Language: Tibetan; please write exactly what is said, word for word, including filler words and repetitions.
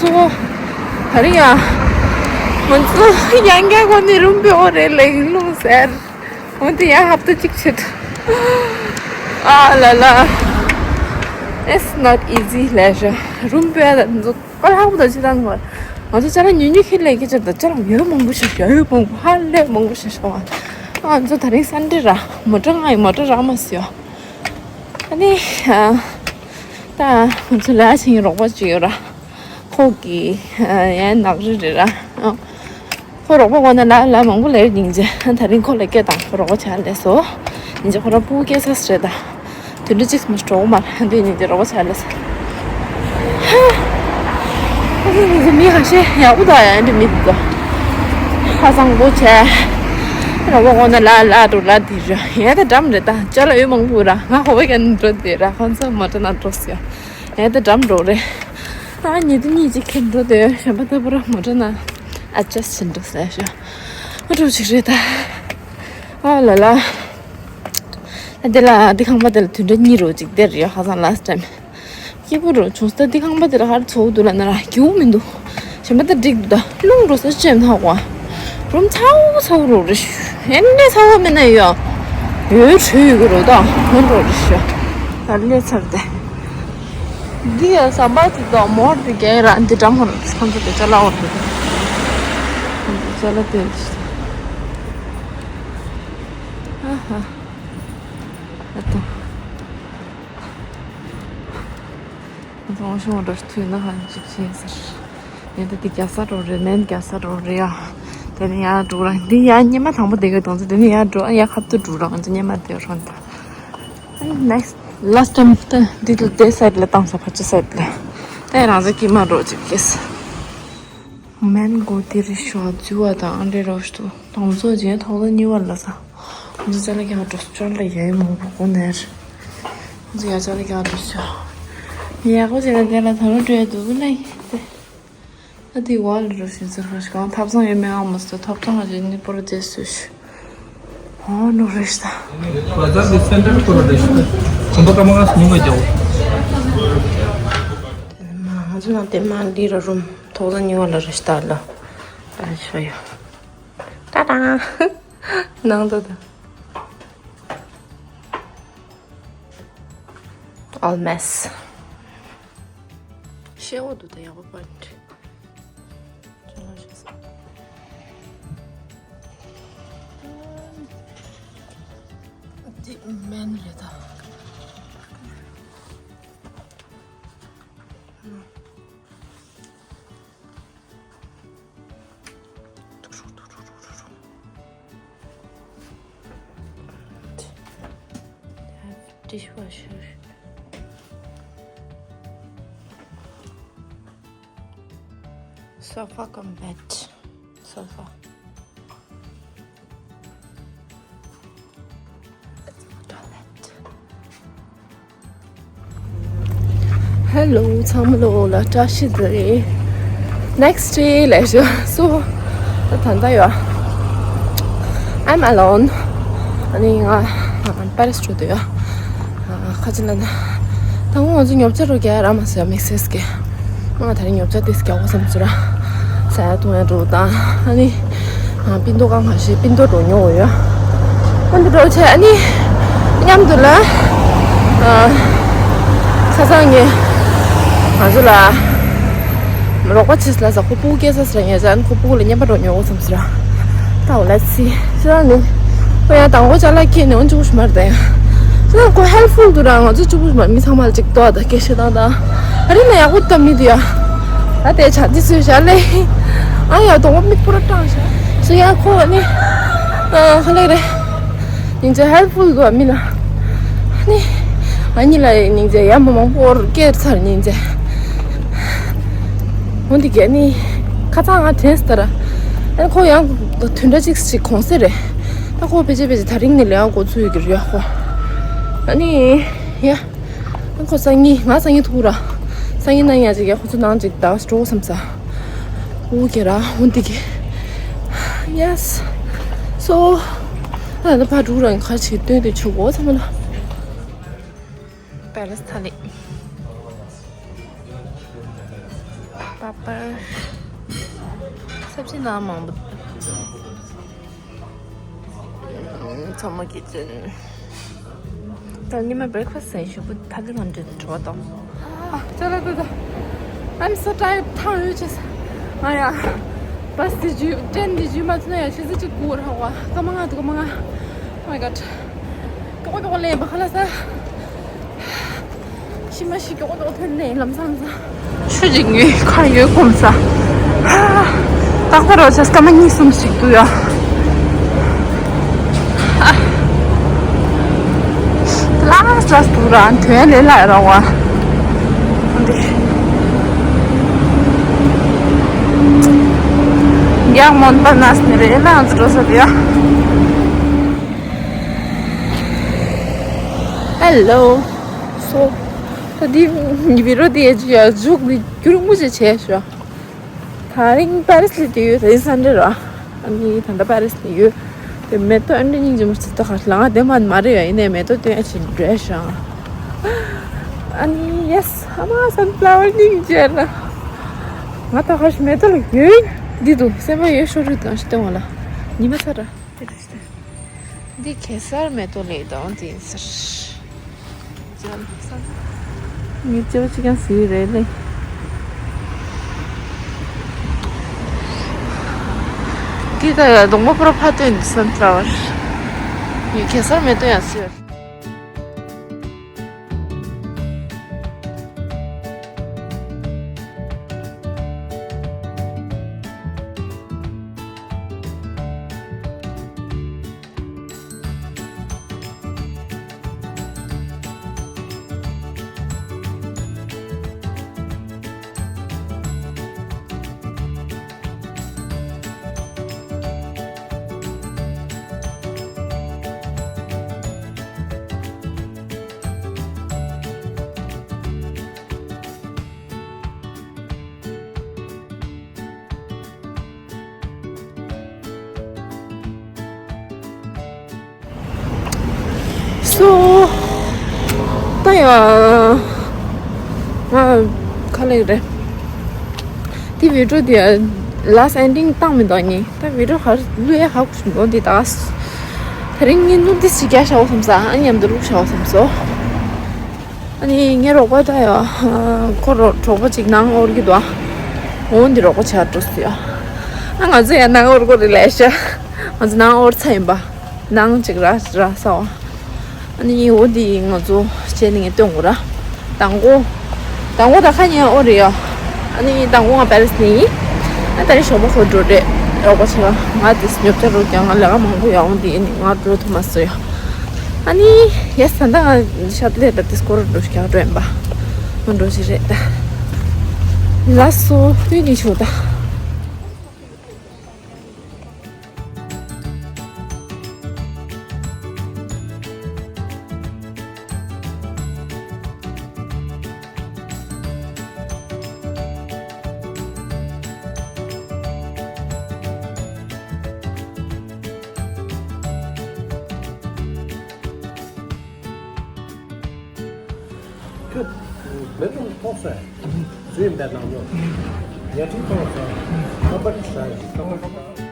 ཚོ། ད་རེས་ཡ། ང་ཚོ་ཡང་བསྐྱར་ཁོ་ནི་རུམ་པའི་འོག་རེད་ལེགས་ལུང་ཟེར། འོན་ཏེ་ཡང་ཧབ་ཏ་གཅིག་བྱེད། ཨ་ལ་ལ། It's not easy ལས་ཤོ། རུམ་པའི་ད་ཚོ་ཀ་ལ་ཧབ་ཏ་ཅི་དང་གོ། ང་ཚོ་ཅ་ལག་ཉུང་ཉུང་ཁྱེར་ལས་ཀྱི་ཅར་ད་ཅ་ལག་ཡོད་མང་པོ་ཞིག་ཡོད་མང་པོ་ཧ་ལས་མང་པོ་ཞིག་ཤོ། ང་ཚོ་ད་རིང་སན་ཌེ་ར་མོ་ཊ་ང་ཡི་མོ་ཊ་རག་མ་སོང་། ཨ་ནི། ཨ། ད་ང་ཚོ་ལ་ཆིང་རོགས་པ་ཅིག་ཡོད་ར། ཁོ་གི་ཡང་ནག་རི་རེད་ར། ཁོ་རོགས་པ་འོ་ན་ལ་ལ་མང་པོ་ལས་རིང་རྗེས་ད་རིང་ཁོ་ལ་སྐད་དང་ཁོ་རོགས་པ་ཆ་ལས་སོ། ཉིན་རྗེས་ཁོ་ར་སྤུ་གུ་སྐྱེས་ས་རེད་ད། དུས་འདྲ་གཅིག་མ་གྲོགས་མ་འདི་ཉིན་རྗེས་རོགས་པ་ཆ་ལས་སོ། ཁོ་ཚོ་མི་ཁ་ཤས་ཡག་པོ་དང་ཡང་འདྲི་མི་འདུག་ཁ་སང་པོ་བྱས། རོགས་པ་འོ་ན་ལ་ལ་འགྲོ་ལ་དེ་ར་ཡང་ད་འགྲམ་རེད་ད་ཅ་ལག་ཡོད་མང་པོ་ར་ང་ཁོ་བའི་གན་འགྲོ་དེ་ར་ཁོ་ཚོ་མ་འགྲོ་ན་འགྲོ་སོ། ཡང་ད་འགྲམ་འགྲོ་རེད། ཨ་ཉི་དུ་གཉིས་ཅིག་ཁྱེར་འགྲོ་དེ་གཞན་པ་ལྟ་བུ་ར་མོ་ཊ་ན་ཨ་ཅེ་སི་ཊི་བྱེད་འགྲོ་ཟེར་ཤོ། ཨ་འགྲོ་ཅིག་རེད་ད། ཨ་ལ་ལ། ཨ་དེ་ལ་འདི་ཁང་པ་དེ་ལ་དུས་འདྲ་གཉིས་རོ་ཅིག་དེར་ཡོད་ཧ་སང་ལ་སི་ཊ་ཊེམ། སྐྱིད་པོ་རོ་བྱུང་སྟེ་འདི་ཁང་པ་དེ་ལ་ཧར་ཚོ་འདུག་ལ་ན་ར་སྐྱིད་པོ་མི་འདུག་གཞན་པ་དེ་འགྲིག་འདུག་ད་རླུང་འགྲོ་ས་ཅེམ་ཐག་པ། རུམ་ཚ་བོ་ཚ་བོ་རོ་རེ་ཤོ། ཨེ་ནས་ཚ་བོ་མེད་ན་ཡོད། ཡོད་བྲོས་ཡོད་གི་རོ་ད་ཧོན་རོ་རེ་ཤོ། ད་ལས་ཚར་ཏེ། འདི་ཡང་ཟམ་པ་ཅིག་དང་མོར་དེ་རྒྱག་ར་འདི་འགྲམ་ཧོན་ཁོང་ཚོ་དེ་ཅ་ལག་འོར་དེ། ཅ་ལག་དེ། ཨ་ཧ། ཨ་ཏོ། ང་ཚོ་ཤོང་འགྲོ་ཐུས་ན་ཧ་ཅིག་ཤེས་ཟེར། ཡང་ད་འདི་རྒྱ་ས་འགྲོ་རེད་ནན་རྒྱ་ས་འགྲོ་རེད་ཡ། དེ་ནས་ཡང་འགྲོ་ར་འདི་ཡང་སྙེ་མ་དང་པོ་དེ་ག་དང་ཚོ་དེ་ནས་ཡང་འགྲོ་ཡང་ཁབ་ཏུ་འགྲོ་ར་ང་ཚོ་སྙེ་མ་དེ་རོན་ད། Next last time ད་འདི་ལ་དེ་སའིད་ལ་བཏང་ས་ཕར་ཆུ་སའིད་ལ། ད་རང་ཚོ་ཀྱི་མ་འགྲོ་ཅིག་ཀེས། མན་གོ་དེ་རི་ཤོ་ཛུ་བ་དང་ཨ་འདྲེ་རོ་ཤ་དུ་དང་ཚོ་རྗེས་ཐོག་ལ་ཉི་བར་ལ་ས། ང་ཚོ་ཅ་ལག་རྒྱག་འགྲོ་ཅོར་ལ་ཡ་ཡི་མང་པོ་གོ་ནར། ང་ཚོ་ཡ་ཅ་ལག་རྒྱག་འགྲོ་ཤོ། ཡ་གོ་ཅ་ལག་རྒྱག་ལ་ད་རུ་འགྲོ་ཡ་འདུག་ལ་ཡི་ཏེ། ཨ་དེ་བ་ལ་རུ་ཤིན་ཚར་ཁ་ཤི་གང་ཐབ་ཚང་ཡོད་མེད་ཨང་མ་སོ་ཐབ་ཚང་ང་ཅི་ནི་པོ་ར་ཏེ་སུ་ཤི། ཨོ་ནོ་རེ་ཤ་ད། བ་ཛར་གི་སེན་ཊར་པོ་ར་ཏེ་ཤི་ད། ཁོང་པ་ཀ་མ་ང་སུ་ཉུང་བ་རྒྱག་མ་ང་ཚོ་ནང་དེ་མ་ལི་ར་རུམ་ཐོག་ལ་ཉི་བ་ལ་རེ་ཤ་ད་ལ། ཨ་ཤ་ཡོ། ཏ་ཏ། ནང་དུ་ད། Almost. ཤེའོ་དུ་ད་ཡག་པོ་པར་འདྲི། ཅུང་ལ་ཤེས་སོ། འདི་མན་རེད་ད། Dishwasher. Sofa cum bed. Sofa. Toilet. Hello ཚང་མ་ལོ་ལ་བཀྲ་ཤིས་བདེ་ལེགས། Next day ལས་ཞོ་སོ། ད་ད་ཡོ། I'm alone. ཨ་ནི་ང་པེ་རིས་འགྲོ་དུ་ཡོ། ཁ་ཅིག་ལ་ན། ད་ངོ་ང་ཚོ་ཉོ་ཆ་རུ་རྒྱག་ར་མ་ཟེར་མིག་སེས་ཀྱི། ང་ད་རིང་ཉོ་ཆ་ཏིས་རྒྱག་གོ་བསམ་ཚུལ་ར། ཟ་ཡ་འཐུང་ཡ་འགྲོ་དང་ཨ་ནི། ཨ་པིན་ཏོ་གང་ཁ་ཤས་པིན་ཏོ་འགྲོ་ཉོ་འོ་ཡོད། ཨ་འདི་འགྲོ་ཆེ་ཨ་ནི། མཉམ་དུ་ལ། ཨ། ཁ་སང་ངས། ང་ཚོ་ལ། རོགས་པ་ཆེས་ལ་ཟ་ཁོ་སྤུ་གུ་སྐྱེས་ས་ཟེར་ངས་ཟ་ཁོ་སྤུ་གུ་ལ་བརྙན་པར་འགྲོ་ཉོ་འོ་བསམ་ཟེར། ད་འོ་ལ་སི། ཁྱེད་རང་ནི། ཁོ་ཡང་དང་པོ་ཅ་ལག་ཁྱེར་ནས་འོང་ཆུག་ཤི་མར་ད་ཡང་། ཁྱེད་རང་ཁོ་ཧེལ་ཕུལ་འདུག་ར་ང་ཚོ་གཅིག་པུ་མ་མི་ཚང་མ་ལ་གཅིག་ཏོག་ད་སྐད་བཤད་སྟངས་དང་། ཨ་རི་ན་ཡག་པོ་ད་མི་འདུག་ཡ། ད་དེ་ཆ་འདི་སུས་བཞག་ལེ། ཨ་ཡ་དོང་པོ་མིག་པོ་ར་སྐྲངས་ཤག་སུ་ཡ་ཁོ་ནི། ཨ་ཧ་ལེ་རེད། སྙིང་རྗེ་ཧེལ་ཕུལ་འདུག་མི་ལ། ནི། ཨ་ནི་ལ་སྙིང་རྗེ་ཡ་མ་མང་པོ་སྐྱེར་ཚར་སྙིང་རྗེ། འོ་འདི་གས་ནི། ཁ་ཚང་ང་དྲན་སྟར། ཨ་ཁོ་ཡང་དུ་འདྲ་ཅིག་ཅིག་གོང་སེ་རེད། ད་ཁོ་ཕལ་ཆེར་ཕལ་ཆེར་ད་རིང་ནས་ལས་ཀ་འགོ་ཚུགས་ཡོད་ཀྱི་རེད་ཡ་ཁོ། ཨ་ནི། ཡ། ཨ་ཁོ་སང་ཉིན་ང་སང་ཉིན་ཐུག་ར། སང་ཉིན་ན་ཡ་ཅིག་ཡ་ཁོ་ཚོ་ནང་ཅིག་ད་སྤྲོ་བསམ་ས། འོ་ཀེ་ར་འོ་འདི་གས། Yes. So. ད་ད་ཕ་དྲུག་རང་ཁ་ཆེ་སྟོན་དུ་ཆུ་བོ་ཚང་མ་ལ། Palace ཐ་ལི། པ་པར། ས་བཅད་ནང་མང་པོ། ཚང་མ་ཀི་ཅན། ད་ཉི་མ་བྷེ་རེག་ཕ་སི་ཊི་ཟིན་ཞུ་བུ་ཐ་ལི་ལམ་འདྲེ་འགྲོ་བ་དང་། ཨ་ཅ་ལག་ད་ད། I'm so tired. ཐང་ཡོད་ཅེས། ང་ཡ། བྷ་སི་དེ་བརྒྱུད་ཀྲེན་དེ་བརྒྱུད་མ་ཐུབ་ན་ཡ་ཆུ་ཚོད་གཅིག་སྒུག་ར་བ། སྐར་མ་ལྔ་འདུག་སྐར་མ་ལྔ། Oh my god. ཀྱོག་ཀྱོག་ལེན་པ་ཁ་ལ་ས། ཤི་མ་ཤི་ཀྱོག་ཀྱོག་ཐོན་ནས་ལམ་སང་ས། ཆུ་ཅིག་ཉོས་ཁ་ཡོད་གོམས་ས། ཏག་ཏག་རོ་ཆ་སྐར་མ་གཉིས་གསུམ་ཞིག་འདུག་ཡ། ལཱས་ལཱས་འདུག་ར་དོན་ལས་ལ་ར་བ། འདི། ཡག་མོན་པ་ནས་ནི་རེད་ལ་ང་ཚོ་འགྲོ་ས་དེ་ཡ། Hello. So, ད་འདི་ནི་བི་རོ་དེ་ཡ་ཇུག་འདི་རྒྱུན་མུ་ཆེ་བྱས་ཤོག་ད་རིང་པེ་རི་སི་ལ་དེ་ཡོད། ད་རིང་སན་ཌེ་ར། ཨ་ནི་ད་ལྟ་པེ་རི་སི་ལ་ཡོད། དེ་མེ་ཏོག་ཨ་འདྲ་སྙིང་རྗེ་མོ་ཞིག་ད་ག་ལང་དེ་མ་མ་རེད་ཡ། ཡིན་ནའི་མེ་ཏོག་སྟོན་ཡ་ཅིག་འགྲོ་ཤག་ཨ་ནི་ཡེ་སི་ཨ་མ་སན་ཕ་ལ་ཝར་སྙིང་རྗེ་ན། ང་ད་ག་ཞིག་མེ་ཏོག་ལ་ཡོད། འདི་འདུག་སེམས་པ་ཡོད་ཤོར་རེད། དང་ཞིག་སྟོན་བ་ལ་ཉི་མ་ཚ་ར། འདི་གེ་སར་མེ་ཏོག་ལས་དང་དེ་ཡིན་ཟེར། ངས་ལྕེ་བ་གཅིག་ཀྱང་ཟིག་རེད་ལེ། འདི་ད་ཡ་གདོང་པ་པོ་ར་ཕ་སྟོན་འདི་སན་ཕ་ལ་ཝར། ངས་གེ་སར་མེ་ཏོག་ཡང་ཟེར། སོ། ད་ཡ། ང་ག་ལེགས་རེད། དེ་བི་ཌི་ཡོ་དེ་ལཱ་སི་ཊི་ཨེན་ཌིང་བཏང་མི་འདུག་ནི། ད་བི་ཌི་ཡོ་ག་རེ་བླུག་ཡ་ཧ་གོ་ཞིག་འདུག་འདི་ད། དེ་རིང་ངས་སྣུམ་ཏིས་ཅིག་རྒྱག་བྱའོ་བསམ་ས། ཨ་མཉམ་དུ་བླུག་བྱའོ་བསམ་སོ། ཨ་ནི་ངའི་རོགས་པ་ད་ཡ། ཁོ་རོ་གྲོགས་པོ་ཅིག་ནང་འོར་གི་འདུག་འོ་འདི་རོགས་པ་ཆགས་འགྲོ་སི་ཡ། ཨ་ང་ཚོ་ཡ་ནང་འོར་གོ་རི་ལས་ཤ། ང་ཚོ་ནང་འོར་ཚ་ཡིན་པ། ནང་ཅིག་ར་ར་ས་བ། ཨ་ནི་འོ་འདི་ང་ཚོ་བྱས་ནས་ངས་སྟོན་དགོས་ར། དང་པོ། དང་པོ་ད་ཁ་ཉན་འོ་རེད་ཡ། ཨ་ནི་དང་པོ་ང་པེ་རི་སི་ནས་ཡིན། ཨ་ད་རེས་ཞོགས་པ་ཁོ་འགྲོ་རེད། རོགས་པ་ཆེ་བ་ང་དེ་ཉོབ་ཆ་རོགས་ཀྱང་ང་ལས་ཀ་མང་པོ་ཡོང་འདི་ཡིན་ང་འགྲོ་ཐུབ་མ་སོང་ཡ། ཨ་ནི་ཡེ་སི་ད་ལྟ་ང་ཤ་ཏི་ལེ་ད་དེ་སྐོར་འགྲོ་ཤག་འགྲོ་ཡིན་པ། ང་འགྲོ་ཞིག་རེད་ད། ལ་སོ་ཏུ་ནི་ཆུ་ད། ཁྱོད་མེ་ཏོག་ཐོག་སོང་། ཟོས་འདས་ནང་ལོགས། ཉལ་ཁྲི་ཐོག་སོང་། ཁམ་པ་ཁྲི་ཟ་ཡ་ཁམ་པ་ཁྲི།